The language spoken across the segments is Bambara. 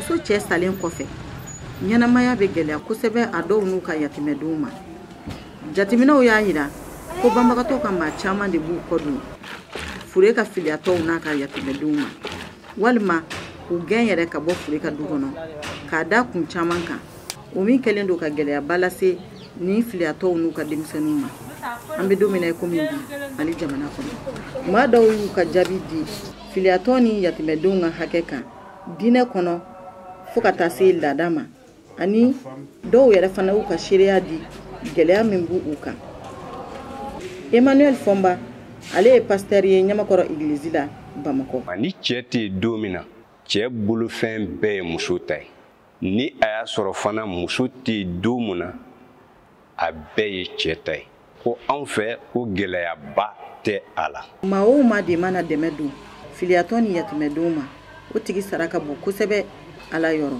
Muso cɛ salen kɔfɛ, ɲɛnamaya bɛ gɛlɛya kosɛbɛ a dɔw n'u ka yatimɛdenw ma. Jateminɛw y'a jira ko banbagatɔ ka maa caman de b'u kɔ don fure ka filiyatɔw n'a ka yatimɛdenw ma, walima k'u gɛn yɛrɛ ka bɔ fure ka du kɔnɔ k'a da kun caman kan, o min kɛlen don ka gɛlɛyaba lase nin filiyatɔw n'u ka denmisɛnninw ma. An bɛ don min na i komi bi Mali jamana kɔnɔ, maa dɔw y'u ka jaabi di filiyatɔ ni yatimɛdenw ka hakɛ kan diinɛ kɔnɔ fo ka taa se laada ma, ani dɔw yɛrɛ fana y'u ka seereya di gɛlɛya min b'u u kan. Emmanuel Fɔnba, ale ye pasteur ye Ɲamakɔrɔ egilizi la Bamakɔ. Ni cɛ tɛ yen don min na, cɛ bolofɛn bɛɛ ye muso ta ye. Ni a y'a sɔrɔ fana muso tɛ yen don min na, a bɛɛ ye cɛ ta ye. Ko anw fɛ ko gɛlɛyaba tɛ a la. Maa o maa de mana dɛmɛ don filiyatɔ ni yatimɛdenw ma, o tigi sara ka bon kosɛbɛ Ala yɔrɔ.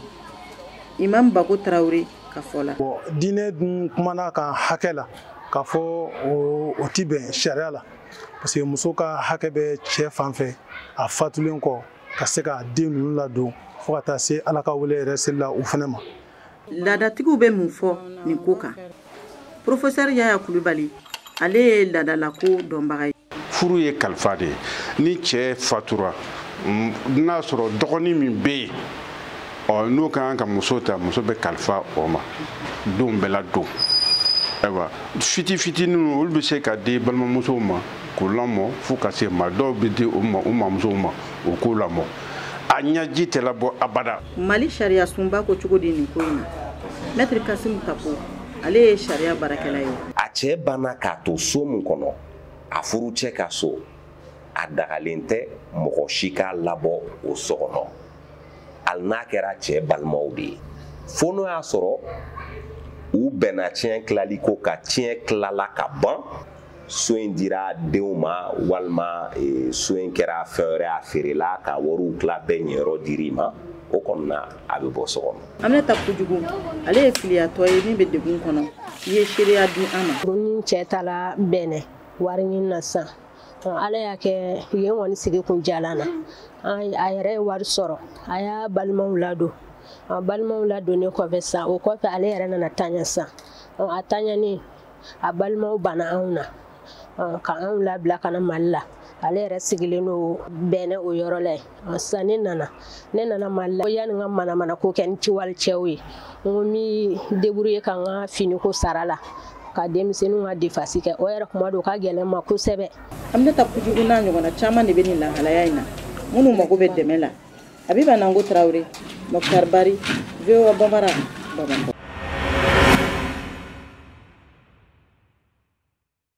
Imam Bako Tarawele ka fɔ la. Bon, diinɛ dun kumana kan hakɛ la k'a fɔ o ti bɛn sariya la, parce que muso ka hakɛ bɛ cɛ fan fɛ a fatulen kɔ ka se ka den ninnu ladon fo ka taa se Ala ka wele yɛrɛ seli la u fana ma. Laadatigiw bɛ mun fɔ nin ko kan? Professeur Yaya Kulubali, ale ye laadalako dɔnbaga ye. Furu ye kalifa de ye. Ni cɛ fatura, n'a sɔrɔ dɔgɔnin min bɛ yen, ɔ n'o ka kan ka muso ta, muso bɛ kalifa o ma, denw bɛ ladon. Ayiwa, fiti fitininw, olu bɛ se ka di balimamusow ma k'u lamɔ fo ka se ma dɔw bɛ di u ma, u mamusow ma, u k'u lamɔ. A ɲɛji tɛ labɔ abada. Mali sariya sunba ko cogo di nin ko in na? Maître Kasimu Tapo, ale ye sariya baarakɛla ye. A cɛ banna k'a to so min kɔnɔ, a furucɛ ka so, a dagalen tɛ mɔgɔ si k'a labɔ o so kɔnɔ, hali n'a kɛra cɛ balimaw de ye, fo n'o y'a sɔrɔ u bɛnna tiɲɛ tilali ko ka tiɲɛ tilala ka ban, so in dira denw ma, walima so in kɛra fɛn wɛrɛ, a feerela ka wariw tila bɛɛ ɲɛyɔrɔ dir'i ma, o kɔni na a bɛ bɔ so kɔnɔ. Aminata Kojugu, ale ye filiyatɔ ye min bɛ degun kɔnɔ, i ye seereya di an ma. Ni cɛ taara Bɛnɛ wari ɲini na sisan, Ala y'a kɛ yen kɔni sigi kun jalan na, a yɛrɛ ye wari sɔrɔ, a y'a balimaw ladon. A balimaw ladonnen kɔfɛ sisan, o kɔfɛ ale yɛrɛ nana taɲa sisan. A taɲani, a balimaw banna anw na ka anw labila ka na Mali la. Ale yɛrɛ sigilen don Bɛnɛ o yɔrɔ la yen. Sisan ne nana Mali la, yanni n ka manamana ko kɛ n ci wali cɛw ye, n ko n b'i débrouiller ka n ka finiko sara la, ka denmisɛnninw ka defasi kɛ. O yɛrɛ kuma dɔw ka gɛlɛn ma kosɛbɛ. Aminata Kojugu n'a ɲɔgɔnna caman de bɛ nin lahalaya in na, minnu mago bɛ dɛmɛ la. Abiba Nango Tarawele, Mokhtar Bari, VOA Bambara, Bamakɔ.